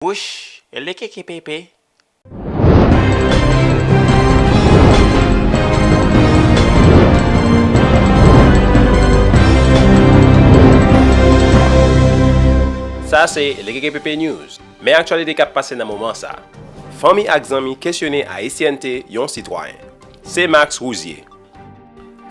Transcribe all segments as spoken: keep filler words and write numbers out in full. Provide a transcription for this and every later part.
Wouch, elekekepepe. Sa se Elekekepepe News. Men aktyalite k ap pase nan moman sa. Fanmi ak zanmi kesyone ayisyènte yon sitwayen. Se Max Rouzier.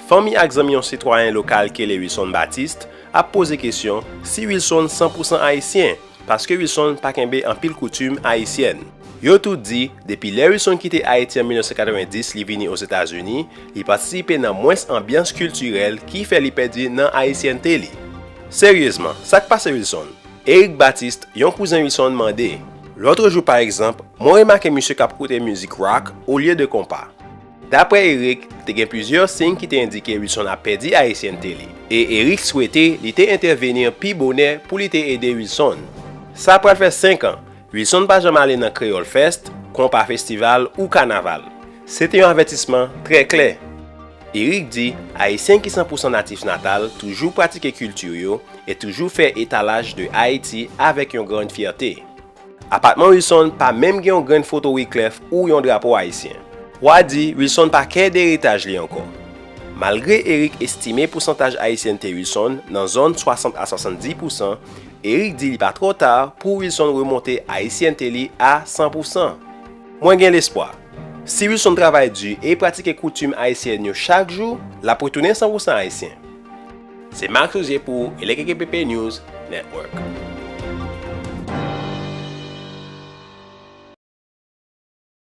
Fanmi ak zanmi yon sitwayen lokal ki rele Wilson Baptiste ap poze kesyon si Wilson san pou san ayisyen, paske Wilson pa kenbe anpil koutim ayisyèn. Yo tout di, depi lè Wilson kite Ayiti an mil nèf san katrevenndis, li vini Ozetazini, li patisipe nan mwens anbyans kiltirèl ki fè li pèdi nan ayisyènte li. Seryezman, sa k pase Wilson? Eric Baptiste, yon kouzen Wilson, mande, lòt jou, pa egzanp, mwen remake misye k ap koute mizik rock olye de konpa. Daprè Eric, te gen plizyè siy ki te endike Wilson ap pèdi ayisyènte li, e Eric swete li te entèveni pi bonè pou li te ede Wilson. Sa pral fè senk an, Wilson pa janm ale nan Kreyòl Fest, Konpa Festival ou Kanaval. Se te yon avètisman trè klè. Eric di, Ayisyen ki san pou san natif natal toujou pratike kilti yo e toujou fè etalaj de Ayiti avèk yon grann fyète. Apatman Wilson pa menm gen yon grenn foto Wyclef ou yon drapo ayisyen. W a di Wilson pa kè de eritaj li ankò. Malgre Eric estime pousantaj ayisyènte Wilson nan zòn swasant a swasanndis pou san, Eric di li pa twò ta pou Wilson remonte ayisyènte li a san pou san. Mwen gen lespwa. Si Wilson travay di e pratike koutim ayisyèn yo chak jou, l ap retounen san pou san ayisyen. Se Max Rouzier pou Elekekepepe News Network.